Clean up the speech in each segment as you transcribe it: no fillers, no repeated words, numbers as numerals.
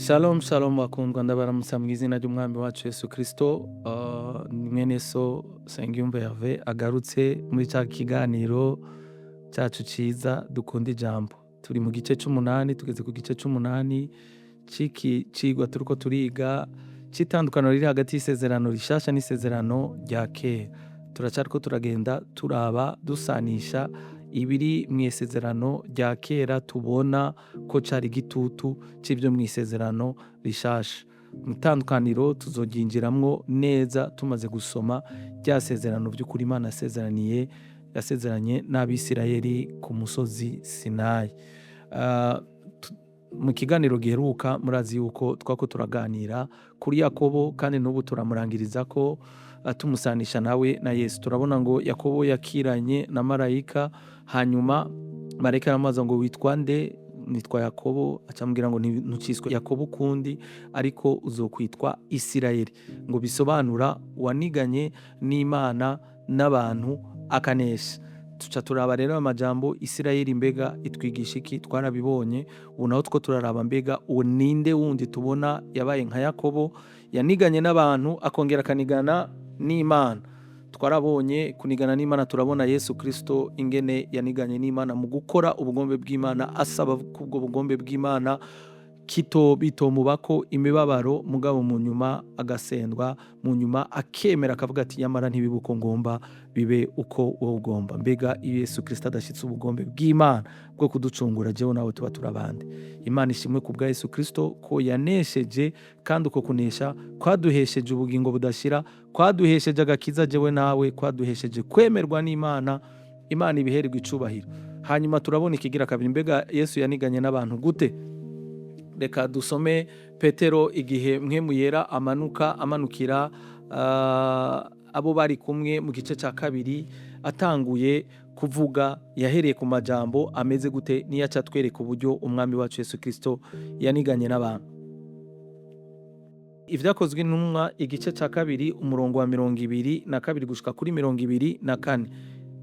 Shalom shalom bakundwa, ndabaramutsa mu izina ry'umwami wacu Yesu Kristo. Ni mwene so Nsengiyumva Herve agarutse muri ca kiganiro cacu ciza dukunda ijambo. Turi mu gice c'umunani, tugeze ku gice c'umunani c'iki cigwa turiko turiga c'itandukaniro riri hagati y'isezerano rishasha n'isezerano rya kera. Turacariko turagenda turaba dusanisha ibiri mw'isezerano rya kera, tubona ko cari igitutu c'ivyo mw'isezerano rishasha. Mu itandukaniro tuzoryinjiramwo neza tumaze gusoma rya sezerano vy'ukuri Imana yasezeraniye, yasezeranye n'Abisirayeli ku musozi Sinayi. Mu kiganiro giheruka murazi yuko twako turaganira kuri Yakobo, kandi n'ubu turamurangiriza ko tumusanisha nawe na Yesu. Turabona ngo Yakobo yakiranye na marayika, hanyuma marayika aramubaza ngo: "Witwa nde?" "Nitwa Yakobo." Acamubwira ngo: "Ntuciswe Yakobo ukundi, ariko uzokwitwa Isirayeli," ngo bisobanura waniganye n'Imana n'abantu akanesha. Tuca turaba rero amajambo Isirayeli, mbega itwigisha iki? Twarabibonye. Ubu naho two turaraba mbega uwo ninde wundi tubona yabaye nka Yakobo, yaniganye n'abantu akongera akanigana n'Imana. Twarabonye kunigana n'Imana, turabona Yesu Kristo ingene yaniganye n'Imana mu gukora ubugombe bw'Imana, asaba kubwo bugombe bw'Imana kito bitomubako imibabaro, mugabo mu nyuma agasendwa, mu nyuma akemera akavuga ati: "Nyamara ntibibe uko ngomba, bibe uko wowe ugomba." Mbega iyo Yesu Kristo adashitse ubugombe bw'Imana bwo kuducungura, jewe nawe tuba turabande? Imana ishimwe ku bwa Yesu Kristo ko yanesheje, kandi uko kunesha kwaduhesheje ubugingo budashira, kwaduhesheje agakiza jewe nawe, kwaduhesheje kwemerwa n'Imana. Imana ibihererwa icubahiro. Hanyuma turabona ikigira kabiri, mbega Yesu yaniganye n'abantu gute? Reka dusome Petero igihe Mpwemu Yera amanuka, amanukira abo bari kumwe mu gice cya kabiri. Atanguye kuvuga, yahereye ku majambo ameze gute? Niyo aca atwereka uburyo umwami wacu Yesu Kristo yaniganye n'abantu. Ibyakozwe Intumwa, igice cya kabiri, umurongo wa 22 gushika kuri 24.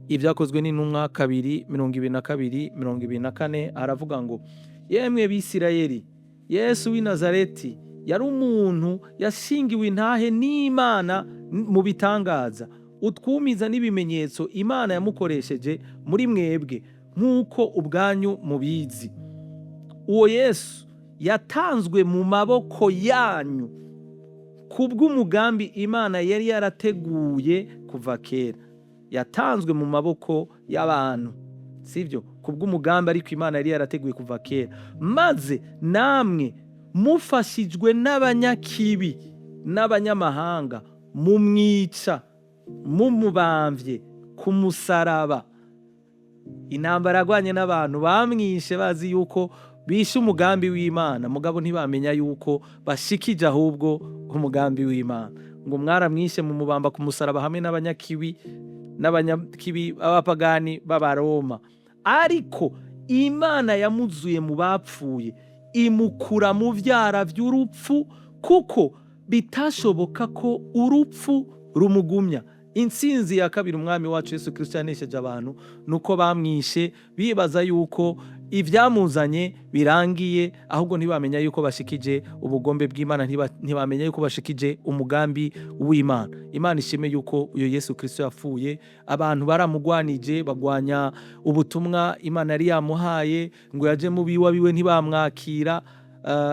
Ibyakozwe n'Intumwa 2, 22, 24, aravuga ngo: "Yemwe Bisirayeli, Yesu w'i Nazareti yari umuntu yashingiwe intahe n'Imana mu bitangaza, utwumiza n'ibimenyetso Imana yamukoresheje muri mwebwe, nk'uko ubwanyu mubizi. Uwo Yesu yatanzwe mu maboko yanyu kubw'umugambi Imana yari yarateguye kuva kera." Yatanzwe mu maboko y'abantu, sibyo? Kubw'umugambi ariko Imana yari yarateguye kuva kera. "Maze namwe mufashijwe n'abanyakibi n'abanyamahanga mumwica mumubamvye ku musaraba." Intambara agwanye n'abantu, bamwishe bazi yuko bishe umugambi w'Imana, mugabo ntibamenya yuko bashikije ahubwo umugambi w'Imana. Ngo: "Mwaramwishe mumubamba ku musaraba hamwe n'abanyakibi b'abapagani b'Abaroma. Ariko Imana yamuzuye mu bapfuye, imukura mu vyara vy'urupfu, kuko bitashoboka ko urupfu rumugumya." Intsinzi ya kabiri umwami wacu Yesu Kristo yanesheje abantu nuko bamwishe bibaza yuko ivyamuzanye birangiye, ahubwo ntibamenya yuko bashikije ubugombe bw'Imana, ntibamenya yuko bashikije umugambi w'Imana. Imana ishime yuko uyo Yesu Kristo yapfuye, abantu baramugwanije, bagwanya ubutumwa Imana yari yamuhaye, ngo yaje mu biwa biwe ntibamwakira.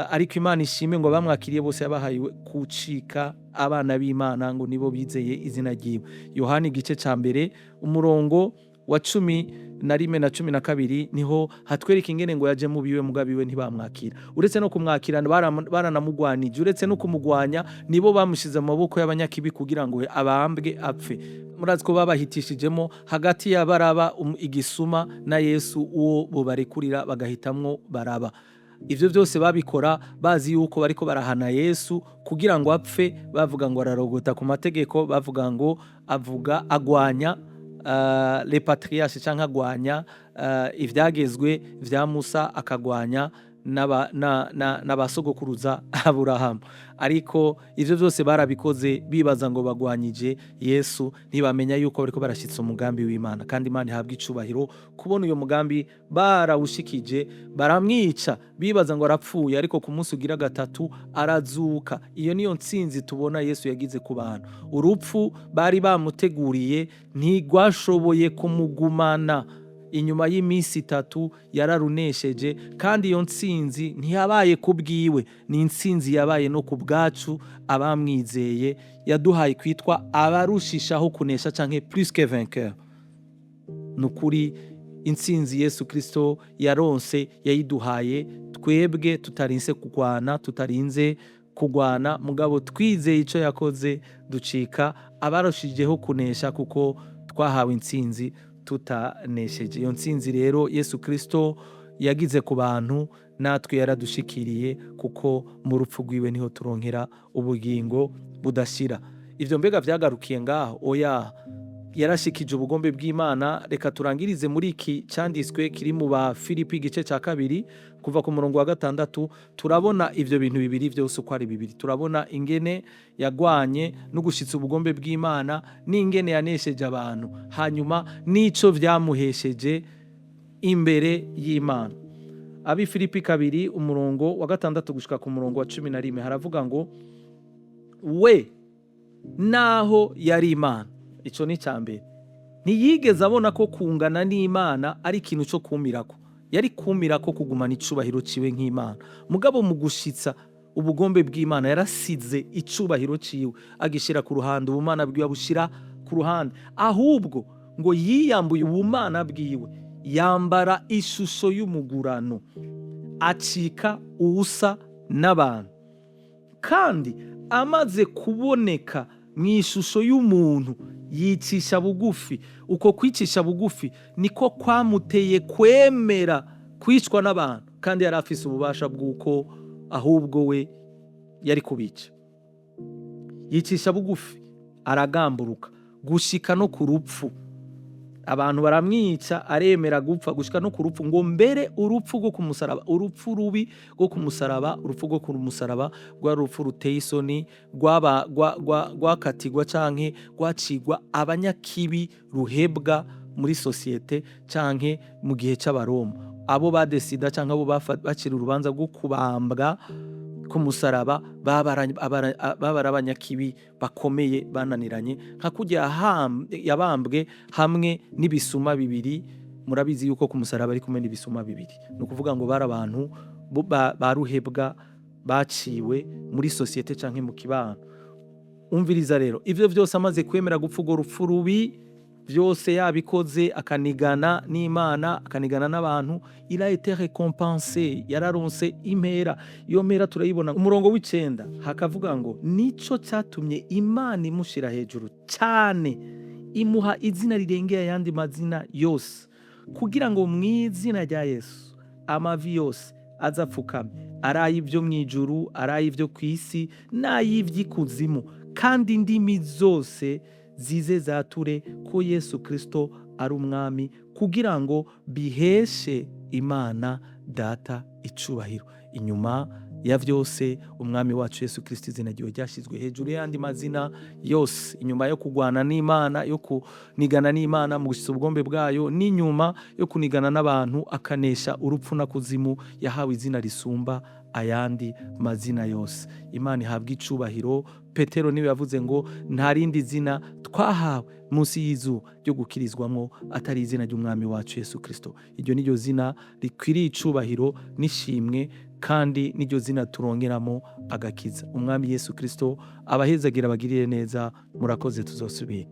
Ariko Imana ishime ngo bamwakiriye bose yabahaye kucika abana b'Imana, ngo nibo bizeye izina ryiwe. Yohani igice ca mbere, umurongo wa 11 na 12, niho hatwereka ingene ngo yaje mu biwe, mugabo iwe ntibamwakira. Uretse no kumwakira, baranamugwanije. Uretse no kumugwanya, nibo bamushize mu maboko y'abanyakibi kugira ngo abambwe apfe. Murazi ko babahitishijemo hagati ya Baraba igisuma na Yesu, uwo bobarekurira, bagahitamwo Baraba. Ivyo byose babikora bazi yuko bariko barahana Yesu kugira ngo apfe. Bavuga ngo ararogota ku mategeko, bavuga ngo avuga agwanya les patriarches, canke agwanya ivyagezwe vya Musa, akagwanya n'abasogokuruza Aburahamu. Ariko ivyo vyose barabikoze bibaza ngo bagwanyije Yesu, ntibamenya yuko bariko barashitsa umugambi w'Imana. Kandi Imana ihabwa icubahiro kubona uyo mugambi barawushikije, baramwica bibaza ngo arapfuye, ariko ku munsi ugira gatatu arazuka. Iyo niyo ntsinzi tubona Yesu yagize ku bantu. Urupfu bari bamuteguriye ntigwashoboye kumugumana. Inyuma y'iminsi 3 yararunesheje, kandi iyo ntsinzi ntiyabaye ku bwiwe, ni intsinzi yabaye no ku bwacu abamwizeye, yaduhaye kwitwa abarushishaho kunesha canke plus que vainqueur. Ni ukuri intsinzi Yesu Kristo yaronse yayiduhaye twebwe tutarinze kugwana, tutarinze kugwana, mugabo twizeye ico yakoze ducika abarushijeho kunesha, kuko twahawe intsinzi tutanesheje. Iyo ntsinzi rero Yesu Kristo yagize ku bantu natwe yaradushikiriye, kuko mu rupfu rwiwe niho turonkera ubugingo budashira. Ivyo mbega vyagarukiye ngaho? Oya, yarashikije ubugombe bw'Imana. Reka turangirize muri iki canditswe kiri mu ba Filipi igice ca 2 kuva ku murongo wa 6. Turabona ivyo bintu bibiri vyose uko ari bibiri. Turabona ingene yagwanye no gushitsa ubugombe bw'Imana n'ingene yanesheje abantu, hanyuma n'ico vyamuhesheje imbere y'Imana. Abi Filipi 2 umurongo wa 6 gushika ku murongo wa 11 haravuga ngo: we naho yari Imana, ico ni icambere, ntiyigeze abona ko kungana n'Imana ari ikintu co kumirako. Yari kumirako kugumana icubahiro ciwe nk'Imana, mugabo mu gushitsa ubugombe bw'Imana yarasize icubahiro ciwe agishira ku ruhande, ubumana bwiwe abushira ku ruhande. Ahubwo ngo yiyambuye ubumana bwiwe, yambara ishusho y'umugurano, acika uwusa n'abantu. Kandi amaze kuboneka mu ishusho y'umuntu, yicisha bugufi. Uko kwicisha bugufi niko kwamuteye kwemera kwicwa n'abantu, kandi yari afise ububasha bw'uko ahubwo we yari kubica. Yicisha bugufi, aragamburuka gushika no ku rupfu. Abantu baramwica, aremera gupfa gushika no ku rupfu, ngo mbere urupfu rwo kumusaraba, urupfu rubi rwo kumusaraba. Urupfu rwo kumusaraba rwari urupfu ruteye isoni, rwakatigwa canke rwacigwa abanyakibi, ruhebwa muri sosiyete canke mu gihe c'Abaroma. Abo badesida canke abo bacira urubanza rwo kubambwa ku musaraba baba ari abanyakibi bakomeye bananiranye, nka kurya yabambwe hamwe n'ibisuma bibiri. Murabizi yuko ku musaraba ari kumwe n'ibisuma bibiri. Ni ukuvuga ngo bari abantu ba ruhebwa, baciwe muri sosiyete canke mu kibano. Umviriza rero, ivyo vyose amaze kwemera gupfa urwo rupfu rubi, vyose yabikoze, akanigana n'Imana, akanigana n'abantu, il a été récompensé, yararonse impera. Iyo mpera turayibona umurongo w'9, hakavuga ngo: nico catumye Imana imushira hejuru cane, imuha izina rirengeye ayandi mazina yose, kugira ngo mw'izina rya Yesu amavi yose azapfukame, ari ay'ivyo mw'ijuru, ari ay'ivyo kw'isi, n'ay'ivy'ikuzimu, kandi indimi zose zize zature ko Yesu Kristo ari umwami, kugira ngo biheshe Imana Data icubahiro. Inyuma ya vyose, umwami wacu Yesu Kristo, izina ryiwe ryashyizwe hejuru y'andi mazina yose. Inyuma yo kurwana n'Imana, yo kunigana n'Imana mu gushitsa ubugombe bwayo, n'inyuma yo kunigana n'abantu akanesha urupfu na kuzimu, yahawe izina risumba ayandi mazina yose. Imana ihabwa icubahiro. Petero niwe yavuze ngo nta rindi zina twahawe munsi y'izuba ryo gukirizwamwo atari izina ry'umwami wacu Yesu Kristo. Iryo niryo zina rikwiriye icubahiro n'ishimwe, kandi niryo zina turongeramo agakiza. Umwami Yesu Kristo abahezagira, abagirire neza. Murakoze, tuzosubira.